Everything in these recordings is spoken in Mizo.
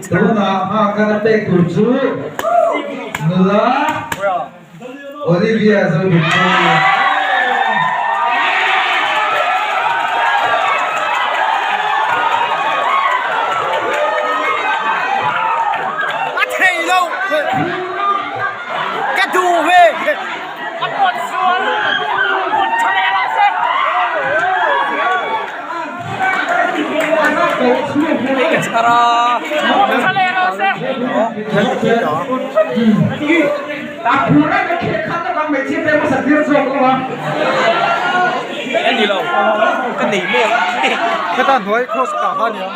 Tunah nghakna pek tur chu nula Olivia Zodinpuii. A thei lo ka duh ve a pawt sual pawt tha leh lo se. Ka chhar a pawt tha leh lo se. Ani lo ka nei mek Heta hnuai cross kah kha aniang.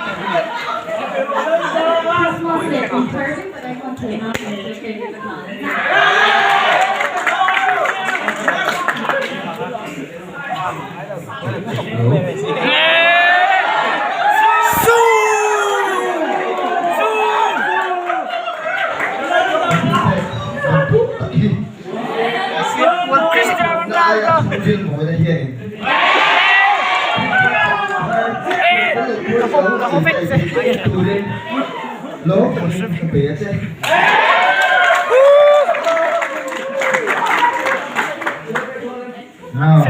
Now.